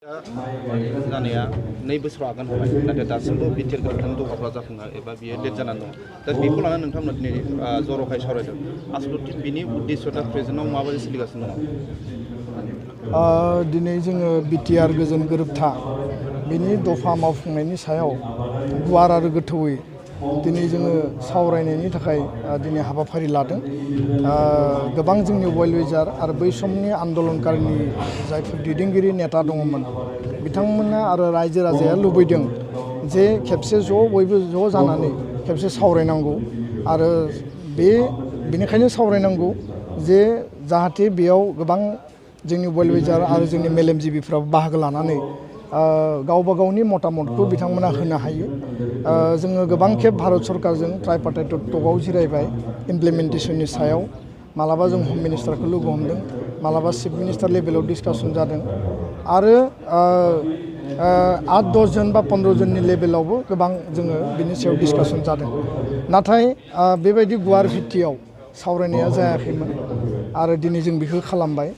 जानाया 2 बोसोर आगान होबाय नाथाय दासिमबो बिटिआर गोरोबथानि दफाफ्रा जाफुङा एबा बियो लेट जानानै दं दा बेखौ लानानै नोंथांमोना दिनै जर'खायै सावरायदों आसलथे बिनि उद्देश्यआ प्रेजेन्टआव माबायदि सोलिगासिनो दङ दिनै जोङो बिटिआर गोजोन गोरोबथा बिनि दफा मावफुंनायनि सायाव गुवार आरो गोथौयै दिनै जोङो सावरायनायनि थाखाय दिनै हाबाफारि लादों गोबां जोंनि वेलविजार आरो बै समनि आन्दलनकारिनि जायफोर दैदेनगिरि नेता दङमोन बिथांमोना आरो रायजो राजाया लुबैदों जे खेबसे बयबो ज' जानानै खेबसे सावरायनांगौ आरो बेनिखायनो सावरायनांगौ जे जाहाथे बेयाव गोबां जोंनि वेलविजार आरो जोंनि मेलेमजिबिफ्राबो बाहागो लानानै गावबा गावनि मतामतखौ बिथांमोना होनो हायो जोङो गोबां खेब भारत सरकारजों ट्राइपार्टाइट टकआव जिरायबाय इमप्लिमेन्टेसननि सायाव मालाबा जों हम मिनिस्टारखौ लोगो हमदों मालाबा चिफ मिनिस्टार लेभेलाव डिसकासन जादों आरो 8-10 जन बा 15 जननि लेभेलावबो गोबां जोङो बिनि सायाव डिसकासन जादों नाथाय बेबायदि गुवार भित्तियाव सावरायनाया जायाखैमोन आरो दिनै जों बेखौ खालामबाय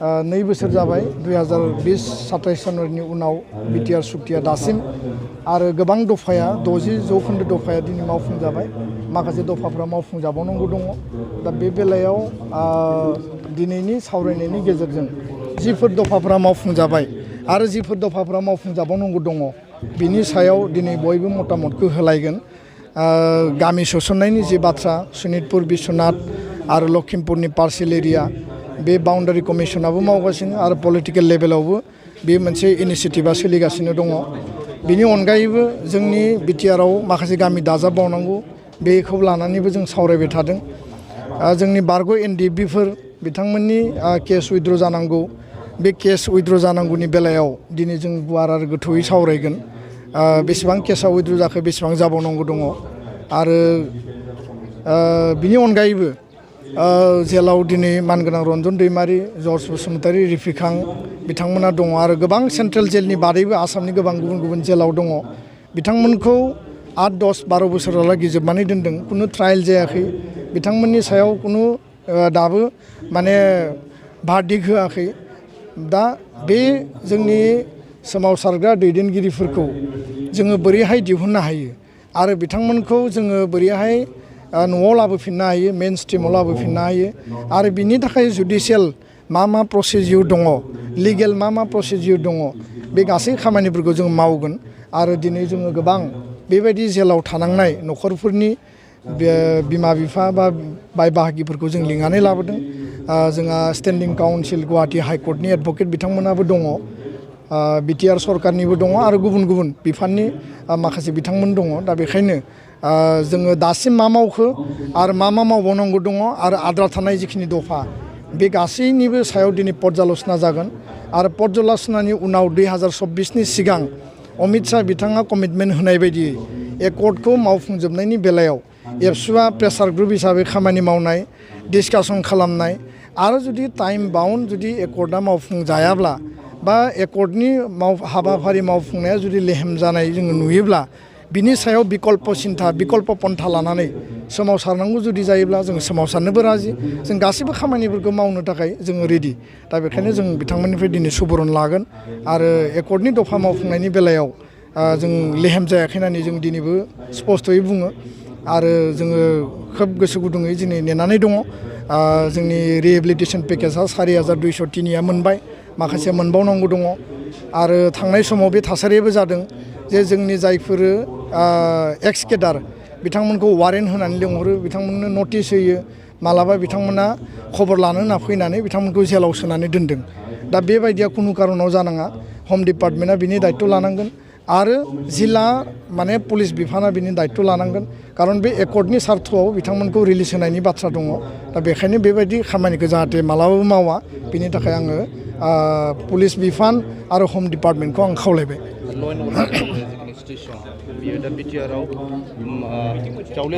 2 बोसोर जाबाय 2020-27 जानुवारिनि उनाव बिटिआर सुक्तिया दासिम आरो गोबां दफाया 60% दफाया दिनै मावफुंजाबाय माखासे दफाफ्रा मावफुंजाबावनांगौ दङ दा बे बेलायाव दिनैनि सावरायनायनि गेजेरजों जिफोर दफाफ्रा मावफुंजाबाय आरो जिफोर दफाफ्रा मावफुंजाबावनांगौ दङ बिनि सायाव दिनै बयबो मतामतखौ होलायगोन गामि सोसननायनि जि बाथ्रा सनितपुर बिश्वनाथ आरो लखिमपुरनि पार्सियेल एरिया बे बाउन्डारि कमिसनाबो मावगासिनो आरो पलिटिकेल लेभेलावबो बे मोनसे इनिसियेटिभा सोलिगासिनो दङ बिनि अनगायैबो जोंनि बिटिआराव माखासे गामि दाजाबबावनांगौ बेखौ लानानैबो जों सावरायबाय थादों जोंनि बारग' एनडिएफबिफोर बिथांमोननि केस उइथड्र जानांगौ बे केस उइथड्र जानांगौनि बेलायाव दिनै जों गुवार आरो गोथौयै सावरायगोन बेसेबां केसा उइथड्र जाखो बेसेबां जाबावनांगौ दङ आरो बिनि अनगायैबो जेलाव दिनै मानगोनां रन्जन दैमारि जर्ज बसुमतारी रिफिखां बिथांमोना दङ आरो गोबां सेन्ट्रेल जेलनि बादैबो आसामनि गोबां गुबुन गुबुन जेलाव दङ बिथांमोनखौ 8-10-12 बोसोरालागै जोबनानै दोनदों खुनु ट्रायल जायाखै बिथांमोननि सायाव खुनु दाबो माने भार्डिक्ट होआखै दा बे जोंनि सोमावसारग्रा दैदेनगिरिफोरखौ जोङो बोरैहाय दिहुननो हायो आरो बिथांमोनखौ जोङो बोरैहाय न'आव लाबोफिननो हायो मेन स्ट्रिमाव लाबोफिननो हायो आरो बिनि थाखाय जुडिशियेल मा प्रसिडिउर दङ लिगेल मा प्रसिडिउर दङ बे गासै खामानिफोरखौ जों मावगोन आरो दिनै जोङो गोबां बेबायदि जेलाव थानांनाय न'खरफोरनि बिमा बिफा बा बाय बाहागिफोरखौ जों लिंनानै लाबोदों जोंहा स्टेन्डिं काउन्सिल गुवाहाटि हाइकर्टनि एडभकेट बिथांमोनाबो दङ बिटिआर सरकारनिबो दङ आरो गुबुन गुबुन बिफाननि माखासे बिथांमोन दङ दा बेखायनो जोङो दासिम मा मावखो आरो मा मावबावनांगौ दङ आरो आद्रा थानाय जिखिनि दफा बे गासैनिबो सायाव दिनै पर्यालोचना जागोन आरो पर्यालोचनानि उनाव 2024नि सिगां अमित शाह बिथाङा कमिटमेन्ट होनाय बायदियै एकर्डखौ मावफुंजोबनायनि बेलायाव एबसुआ प्रेसार ग्रुप हिसाबै खामानि मावनाय डिसकासन खालामनाय आरो जुदि टाइम बाउन्ड जुदि एकर्डआ मावफुंजायाब्ला बा एकर्डनि हाबाफारि मावफुंनाया जुदि लेहेम जानाय जोङो नुयोब्ला बिनि सायाव बिकल्प पन्था लानानै सोमावसारनांगौ जुदि जायोब्ला जों सोमावसारनोबो राजि जों गासैबो खामानिफोरखौ मावनो थाखाय जोङो रेडि दा बेखायनो जों बिथांमोननिफ्राय दिनै सुबुरुन लागोन आरो एकर्डनि दफा मावफुंनायनि बेलायाव जों लेहेम जायाखै होननानै जों दिनैबो स्पस्तयै बुङो आरो जोङो खोब गोसो गुदुङै दिनै नेनानै दङ जोंनि रिहेबिलिटेसन पेकेजआ 4203 मोनबाय माखासे मोनबावनांगौ दङ आरो थांनाय समाव बे थासारियाबो जादों जे जोंनि जायफोर एक्स केडार बिथांमोनखौ वारेन्ट होनानै लिंहरो बिथांमोननो नटिस होयो मालाबा बिथांमोना खबर लानो होनना फैनानै बिथांमोनखौ जेलाव सोनानै दोनदों दा बेबायदिया खुनु कारनाव जानाङा हम डिपार्टमेन्टआ बिनि दायित्व लानांगोन आरो जिल्ला माने पुलिस बिफाना बिनि दायित्व लानांगोन खारन बे एकर्डनि सार्थआव बिथांमोनखौ रिलिज होनायनि बाथ्रा दङ दा बेखायनो बेबायदि खामानिखौ जाहाथे मालाबाबो मावा बिनि थाखाय आङो पुलिस बिफान आरो हम डिपार्टमेन्टखौ आं खावलायबाय बियो दा बिटिआराव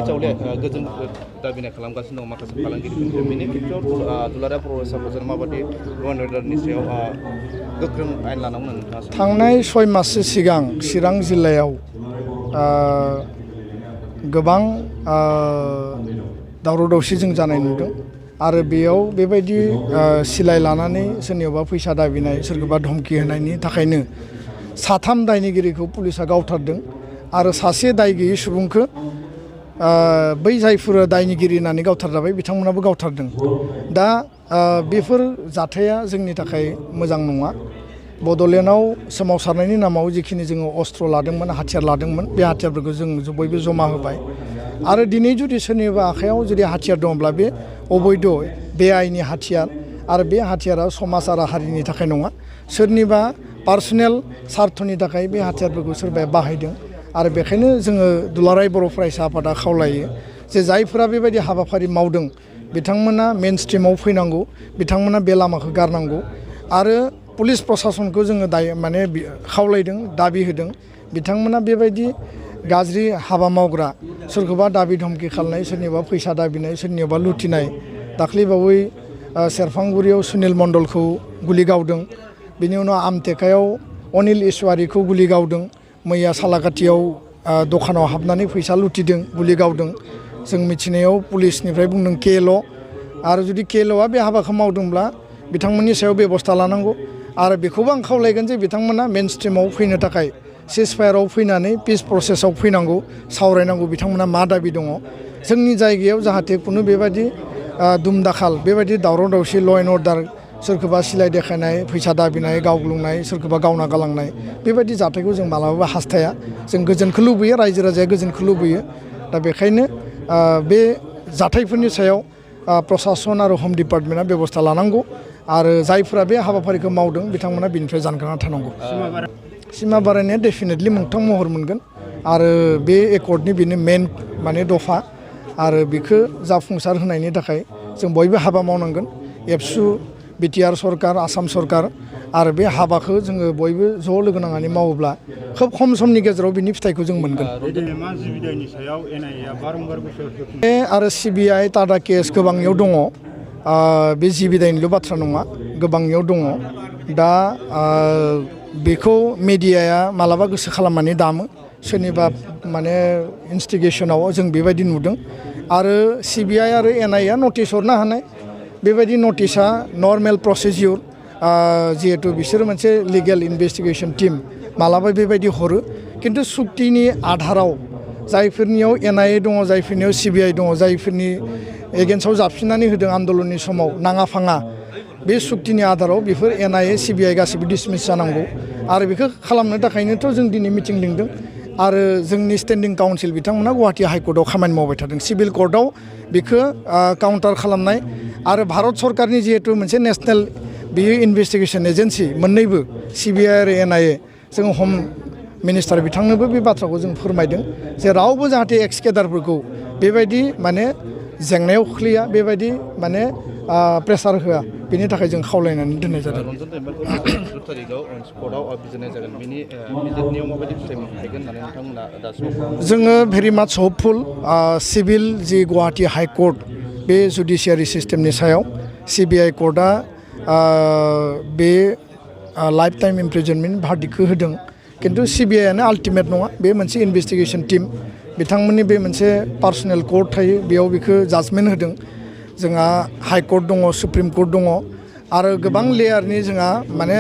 जावले गोजोन दाबिनाय खालामगासिनो दं माखासे फालांगिरिफोर बेनि खेथ्रआव दुलाराय बर' हिसाबफोरजों माबायदि ल' एन्ड अर्डारनि सायाव गोख्रों आयेन लानांगौ नोंथाङा थांनाय 6 माससो सिगां चिरां जिल्लायाव गोबां दावराव दावसि जों जानाय नुदों आरो बेयाव बेबायदि सिलाय लानानै सोरनियावबा फैसा दाबिनाय सोरखौबा धमकी होनायनि थाखायनो 3 दायनिगिरिखौ पुलिसा गावथारदों आरो सासे दाय गैयै सुबुंखौ बै जायफोर दायनिगिरि होननानै गावथारजाबाय बिथांमोनाबो गावथारदों दा बेफोर जाथाया जोंनि थाखाय मोजां नङा बड'लेण्डआव सोमावसारनायनि नामाव जिखिनि जोङो अस्त्र लादोंमोन हाथियार लादोंमोन बे हाथियारफोरखौ जों बयबो जमा होबाय आरो दिनै जुदि सोरनिबा आखायाव जुदि हाथियार दङब्ला बे अबैध बेआइनि हाथियार आरो बे हाथियारा समाज आरो हारिनि थाखाय नङा सोरनिबा पार्सनेल स्वार्थनि थाखाय बे हाथियारफोरखौ सोरबाया बाहायदों आरो बेखायनो जोङो दुलाराय बर' फरायसा आफादा खावलायो जे जायफोरा बेबायदि हाबाफारि मावदों बिथांमोना मेन स्ट्रिमाव फैनांगौ बिथांमोना बे लामाखौ गारनांगौ आरो पुलिस प्रशासनखौ जोङो माने खावलायदों दाबि होदों बिथांमोना बेबायदि गाज्रि हाबा मावग्रा सोरखौबा दाबि धमकी खालामनाय सोरनिबा फैसा दाबिनाय सोरनिबा लुथिनाय दाख्लैबावै सेरफांगुरियाव सुनिल मण्डलखौ गुलि गावदों बिनि उनाव आमटेकायाव अनिल ईश्वारीखौ गुलि गावदों मैया सालाकाटियाव दखानाव हाबनानै फैसा लुथिदों गुलि गावदों जों मिथिनायाव पुलिसनिफ्राय बुंदों केल' आरो जुदि केल'आ बे हाबाखौ मावदोंब्ला बिथांमोननि सायाव बेबस्था लानांगौ आरो बेखौबो आं खावलायगोन जे बिथांमोना मेन स्ट्रिमाव फैनो थाखाय सिजफायाराव फैनानै पिस प्रसेसआव फैनांगौ सावरायनांगौ बिथांमोना मा दाबि दङ जोंनि जायगायाव जाहाथे खुनु बेबायदि दुमदाखाल बेबायदि दावराव दावसि ल' एन्ड अर्डार सोरखौबा सिलाय देखायनाय फैसा दाबिनाय गावग्लुंनाय सोरखौबा गावना गालांनाय बेबायदि जाथायखौ जों मालाबाबो हास्थाया जों गोजोनखौ लुबैयो रायजो राजाया गोजोनखौ लुबैयो दा बेखायनो बे जाथायफोरनि सायाव प्रशासन आरो हम डिपार्टमेन्टआ बेबस्था लानांगौ आरो जायफोरा बे हाबाफारिखौ मावदों बिथांमोना बिनिफ्राय जानगारना थानांगौ सिमा बारायनाया डेफिनेटलि मोगथां महर मोनगोन आरो बे एकर्डनि बेनो मेन माने दफा आरो बेखौ जाफुंसार होनायनि थाखाय जों बयबो हाबा मावनांगोन एबसु बिटिआर सरकार आसाम सरकार आरो बे हाबाखौ जोङो बयबो ज' लोगो नांनानै मावोब्ला खोब खम समनि गेजेराव बिनि फिथाइखौ जों मोनगोन आरो सिबिआइ टाटा केस गोबांनियाव दङ बे जिबिदायनिल' बाथ्रा नङा गोबांनियाव दङ दा बेखौ मेडियाया मालाबा गोसो खालामनानै दामो सोरनिबा माने इनस्टिगेसनाव जों बेबायदि नुदों आरो सिबिआइ आरो एनआइआ नटिस हरनो हानाय बेबायदि नटिसा नर्मेल प्रसिडिउर जिहेतु बिसोरो मोनसे लिगेल इनभेस्टिगेसन टीम मालाबा बेबायदि हरो खिन्थु सुक्तिनि आधाराव जायफोरनियाव एनआइए दङ जायफोरनियाव सिबिआइ दङ जायफोरनि एगेन्स्टआव जाबसिननानै होदों आन्दलननि समाव नाङा फाङा बे सुक्तिनि आधाराव बेफोर एनआइए सिबिआइ गासिबो डिसमिस जानांगौ आरो बेखौ खालामनो थाखायनोथ' जों दिनै मिटिं लिंदों आरो जोंनि स्टेन्डिं काउन्सिल बिथांमोना गुवाहाटि हाइकर्टआव खामानि मावबाय थादों सिभिल कर्टआव बेखौ काउन्टार खालामनाय आरो भारत सरकारनि जिहेतु मोनसे नेसनेल बेयो इनभेस्टिगेसन एजेन्सि मोननैबो सिबिआइ आरो एनआइए जों हम मिनिस्टार बिथांनोबो बे बाथ्राखौ जों फोरमायदों जे रावबो जाहाथे एक्स केडारफोरखौ बेबायदि माने जेंनायाव खोख्लैया बेबायदि माने प्रेसार होआ बेनि थाखाय जों खावलायनानै दोननाय जादों जोङो भेरि माच हपफुल सिभिल जि गुवाहाटि हाइकर्ट बे जुडिसियारि सिस्टेमनि सायाव सिबिआइ कर्टआ बे लाइफ टाइम इमप्रिजनमेन्ट भार्डिक्टखौ होदों खिन्थु सिबिआइआनो आल्टिमेट नङा बे मोनसे इनभेस्टिगेसन टीम बिथांमोननि बे मोनसे पार्सनेल कर्ट थायो बेयाव बेखौ जाजमेन्ट होदों जोंहा हाइकर्ट दङ सुप्रिम कर्ट दङ आरो गोबां लेयारनि जोंहा माने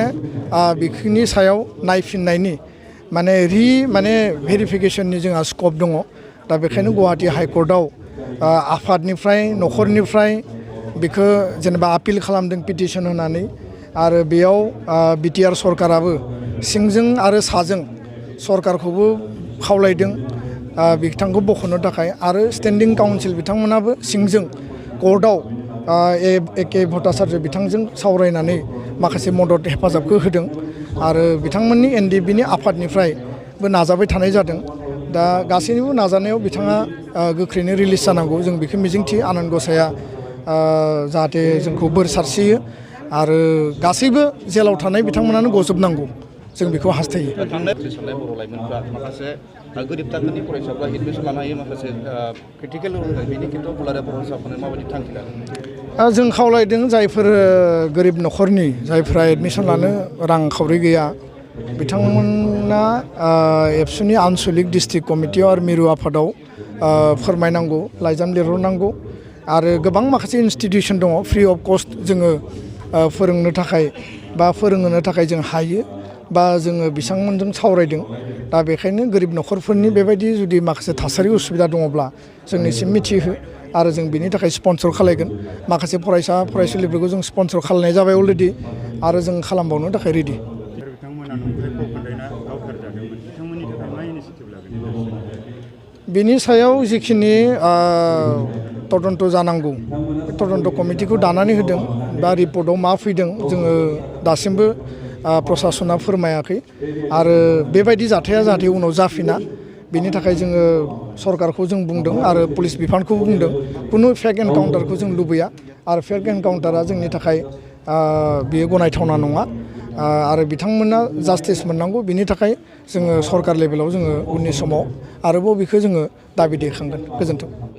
बेनि सायाव नायफिननायनि माने माने भेरिफिकेसननि जोंहा स्कप दङ दा बेखायनो गुवाहाटि हाइकर्टआव आफादनिफ्राय न'खरनिफ्राय बेखौ जेनेबा आपिल खालामदों पिटिसन होनानै आरो बेयाव बिटिआर सरकाराबो सिंजों आरो साजों सरकारखौबो खावलायदों बिथांखौ बख'नो थाखाय आरो स्टेन्डिं काउन्सिल बिथांमोनाबो सिंजों कर्टआव एके भट्टाचार्य बिथांजों सावरायनानै माखासे मदद हेफाजाबखौ होदों आरो बिथांमोननि एनडिबिनि आफादनिफ्रायबो नाजाबाय थानाय जादों दा गासैनिबो नाजानायाव बिथाङा गोख्रैनो रिलिज जानांगौ जों बेखौ मिजिंथियो आनान गसाइआ जाहाथे जोंखौ बोर सारस्रियो आरो गासैबो जेलाव थानाय बिथांमोनानो गजोबनांगौ जों बेखौ हास्थायो थांनाय साननाय बर' लाइमोनफ्रा माखासे गोरिब थाखोनि फरायसाफ्रा एडमिसन लानो हायो माखासे क्रिटिकेल बेनि खेथ्रआव दुलाराय बर' फरायसाफोरनो माबायदि थांखि लादों जों खावलायदों जायफोर गोरिब न'खरनि जायफोरा एडमिसन लानो रांखावरि गैया बिथांमोना एबसुनि आनसलिक डिस्ट्रिक्ट कमिटियाव आरो मिरु आफादाव फोरमायनांगौ लाइजाम लिरहरनांगौ आरो गोबां माखासे इनस्टिटिउसन दङ फ्रि अफ कस्ट जोङो फोरोंनो थाखाय बा फोरोंहोनो थाखाय जों हायो बा जोङो बिथांमोनजों सावरायदों दा बेखायनो गोरिब न'खरफोरनि बेबायदि जुदि माखासे थासारि उसुबिदा दङब्ला जोंनिसिम मिथिहो आरो जों बिनि थाखाय स्पन्सर खालायगोन माखासे फरायसा फरायसुलिफोरखौ जों स्पन्सर खालामनाय जाबाय अलरेडि आरो जों खालामबावनो थाखाय रेडि बिनि सायाव जिखिनि तदन्त जानांगौ तदन्त कमिटिखौ दानानै होदों बा रिपर्टआव मा फैदों जोङो दासिमबो प्रसासना फोरमायाखै आरो बेबायदि जाथाया जाहाथे उनाव जाफिना बेनि थाखाय जोङो सरकारखौ जों बुंदों आरो पुलिस बिफानखौबो बुंदों खुनु फेक एनकाउन्टारखौ जों लुबैया आरो फेक एनकाउन्टारा जोंनि थाखाय बेयो गनायथावना नङा आरो बिथांमोना जास्टिस मोननांगौ बिनि थाखाय जोङो सरकार लेभेलाव जोङो उननि समाव आरोबाव बेखौ जोङो दाबि दैखांगोन गोजोन्थों।